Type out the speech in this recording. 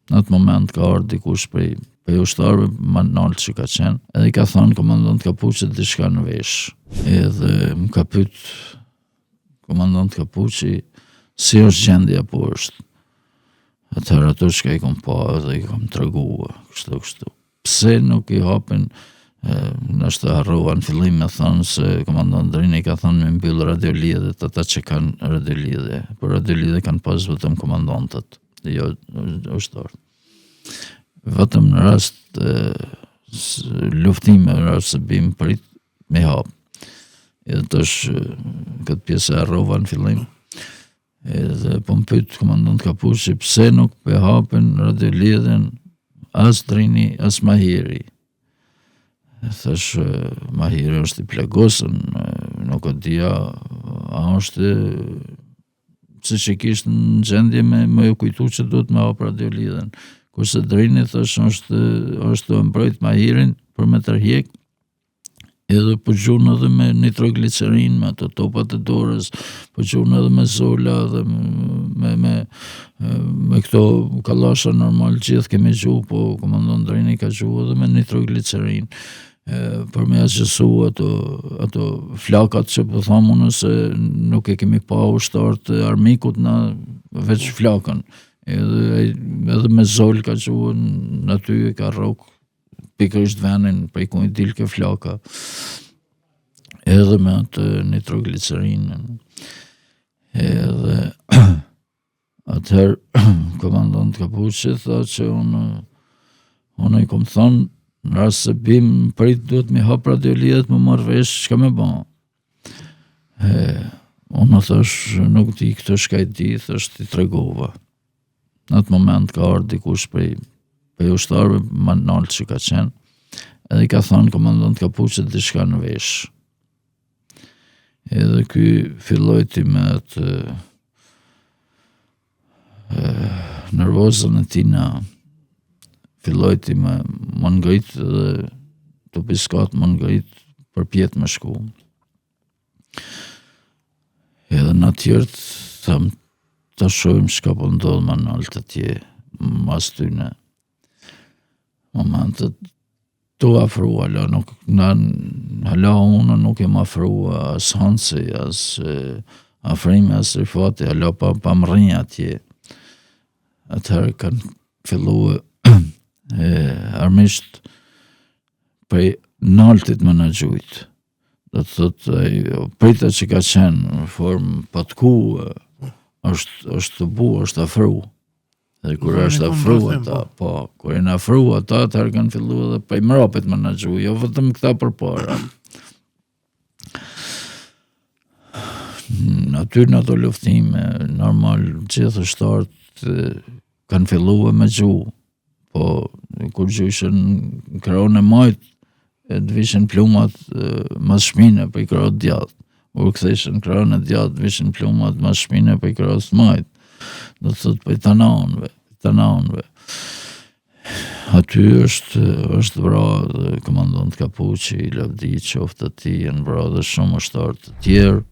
Në atë moment ka ardhë dikush prej, prej ushtarëve ma nalt që ka qenë, edhe i ka thonë komandant Kapuqit diçka në vesh. Edhe më ka pyt komandant Kapuqi si është gjendja poshtë. Atëherë ato çka i kom pa edhe i kom tregu, kështu kështu. Pse nuk i hapin, ndoshta harrova në fillim me thonë se komandant Drini ka thonë me mbyll radiolidhjet ata që kanë radiolidhje, por radiolidhje kanë pas vetëm komandantët, jo ushtarët. Vetëm në rast luftime, në rast se bim n'pritë, me hap. Edhe tash këtë pjesë e harrova në fillim. Edhe po më pyet komandant Kapuqi pse nuk po e hapin radiolidhjen as Drini as Mahiri. E thash Mahiri është i plagosën, nuk e di a është psikikisht në gjendje me, me ju kujtu që duhet me hap radiolidhjen. Kurse Drini thash është, është tu e mbrojt Mahirin për me tërhjek, Edhe po gjun edhe me nitroglicerinë, me ato topat e dorës, po gjun edhe me zola dhe me me me këto kallasha normal gjithë kemi gju, po komandant Drini ka gju edhe me nitroglicerinë për me asgjësu ato ato flakat që po tham unë se nuk e kemi pa ushtarët e armikut na veç flakën. Edhe edhe me zol ka gju në aty e ka rrok pikërisht venin prej ku i dilke flaka edhe me atë nitroglicerinën edhe atëherë komandant Kapuqi tha që unë unë i kom thonë në rast se bim në pritë duhet me hap radiolidhjet me marrë vesh çka me ba e, unë thash nuk di këto çka i di thash t'i tregova Në atë moment ka ardhë dikush prej, prej ushtarëve ma nalt që ka qenë, edhe i ka thonë komandant Kapuqit diçka në vesh. Edhe ky fillojti me atë nervozën e tina, fillojti me më ngrit dhe të piskat më ngrit përpjetë me shku. Edhe na tjerët thamë ta shohim çka po ndodh ma nalt atje mas tyne. Momentet tu afru, hala nuk, na, hala unë nuk jam afru as Hansi, as Afrimi, as Rifati, hala pa, pa mrri atje. Atëherë kanë fillu e, armiqt prej naltit me na gjujt. Do të thotë ajo prita që ka qenë në formë patku është është tubu, është afru. Dhe kur është afru ata, po. po, kur janë afru ata, atëherë kanë fillu edhe prej mrapit me na gju, jo vetëm këta përpara. Në aty në ato luftime, normal, gjithë ushtarët kanë fillu me gju, Po, kur gjujshin në krahun e majtë, e të vishin plumat mas shpine prej krahut djathtë. Kur ktheshin në krahun e djathtë, vishin plumat mas shpine prej krahut të majtë. Do të thotë prej tana anëve, tana anëve. Aty është, është vra dhe komandant Kapuqi, lavdi qoftë atij, janë vra dhe shumë ushtarë të tjerë.